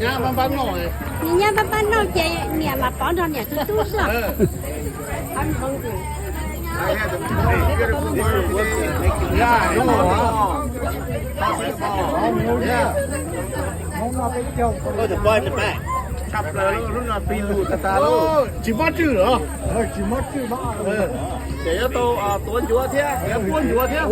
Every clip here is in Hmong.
Niam nyab pab pab noj ces niam mas pov nrog niam tus tub xwb. Tsis mob twj los? Tsis mob twj. Ces yuav tau tuav ncuav thiab, yuav tuav ncuav thiab.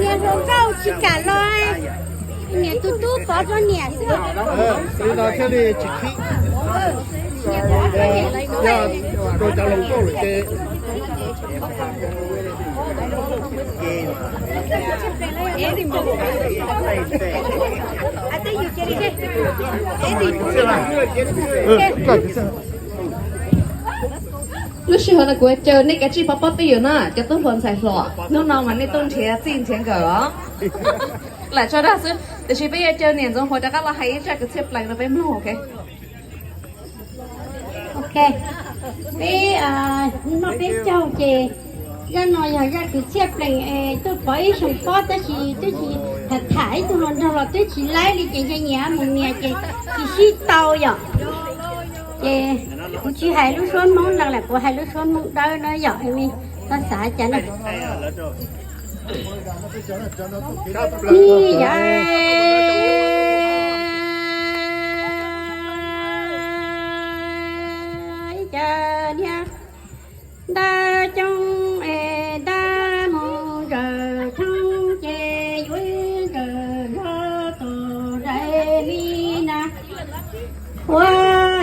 Niam hluas nkauj tsis kam los, niam tus tub pov rau niam xwb. Li no thiaj li tsis khib. Yog rau cov hluas nkauj lawm ces lub sij hawm no kuv caw nej kav tsij pov pob twj ywm na, cov tub hluas ntxhais hluas, hnub no mas nej tuaj nrhiav txij nrhiav nkawm os. Lam tso dag xwb, tiam sis peb yuav caw niam Ntxoov Huas rov qab los hais ib zaj kwv txhiaj plees rau peb mloog, ok? Ok, peb, hnub no peb caug ces zaj no yog zaj kwv txhiaj plees es tuaj pov ib xyoos pob tab sis twb tsis tham, tham ib tug hluas nraug los twb tsis laib li ces ntshe nyias mus nias ces tsis sib tau yom. Ces kuv tsis hais lub suab Hmoob no lawm, kuv hais lub suab Hmoob Dawb na yom, txhob xav cas na. Ib yam ib yam niag ntab coob es ntab mus ntsawm tshoob ces yuav ntsawm nrho tus nraim li na. Ua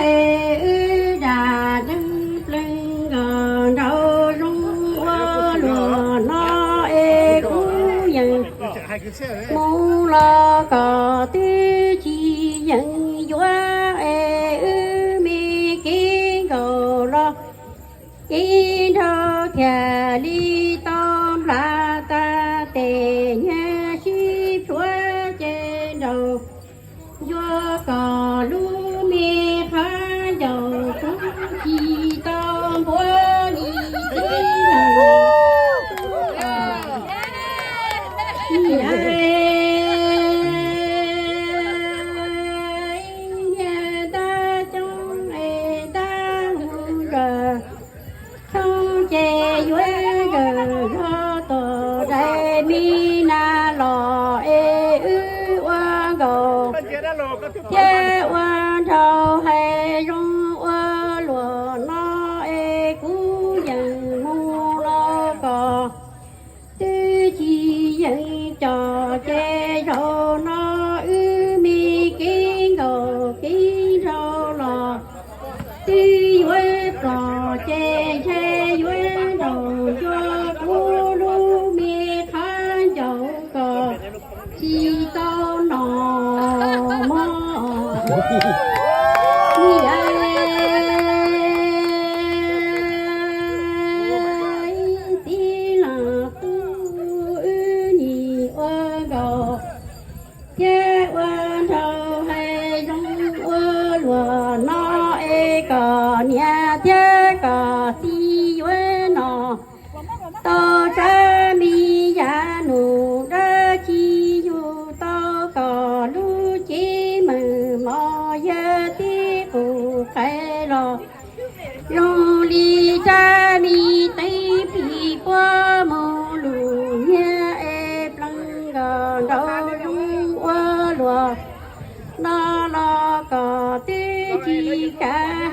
es wb dam deeb plees nkaus nraum zoov ua luam no es kuv yeej mus los kom twb tsis yeej yuav es wb me kev nkaus los kev nrau thiaj li tau nplas tas tes nyiag sib plhuav ces nraum ncuav kom lub me qhab ncaus kuv tsis tau npuav li tib neeg. Niag ntab coob es ntab mus ntsawm tshoob ces yuav ntsawm nrho tus nraim li na los es wb ua nkaus thiab ua nraug hais zoo ua luam no es kuv yeej mus los kom twb tsis yeej cov ces zaum no wb me kev nkaus kev nrau los twb yuav plos ces ntshe yuav nraum ncuav kuv lub me qhab ncaus kom tsis tau nom mog. Txiv los kuv wb nim ua nkaus thiab ua nraug hais zoo ua luam no es kom niam thiab kom txiv yuav nom tau tsab me yav nus dab tsi yug tau kom lub cev meem mos yawg tib qus qais los zoo li tsab me teeb pis puab mus lus nyiag es plees nkaus nraum zoov ua luam no los kom twb tsis kav